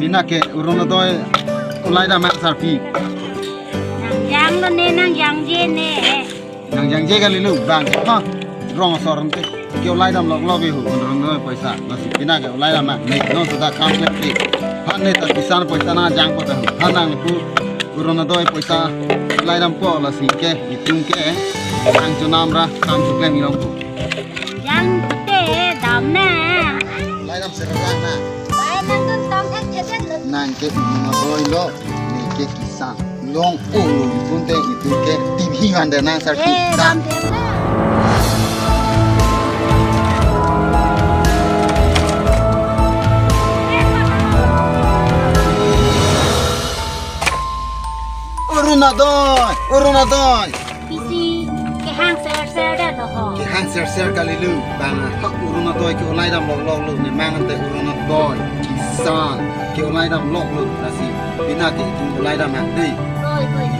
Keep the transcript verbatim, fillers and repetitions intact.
Pini ke Orunodoi ulai dam ma sarpi. Nangjanglo ne, nangjangje ne. Nangjangje kali lo bang. Ha, rong asor ante. Ke ulai dam lok lok hu Orunodoi poisa. Lasi pini ke ulai dam ma. Ne non sudah kam kle. Ha ne ta kisan poisa nangjangpo ta hu. Ha nangpu Orunodoi poisa ulai dampo lasi ke itum ke. Nangchonam ra kam chuklem ilong pu. Jang pute dam na. Ulai dam serang na. Bai nangdun tong thek thek lo. Nang ke Orunodoi lo, ne ke kisan. Long olo itum te itum ke T V van de nang sarpi. Eh, dam thek na. Orunodoi, Orunodoi. Pisi kehang ser ser de lo ho. Kehang ser ser kali lo. Bang ha Orunodoi ke ulai dam lok lok lo ne mang ante Orunodoi. Kisan ke ulai dam lok lo lasi. Pini ke itum ulai dam ha dei. Oi, oi.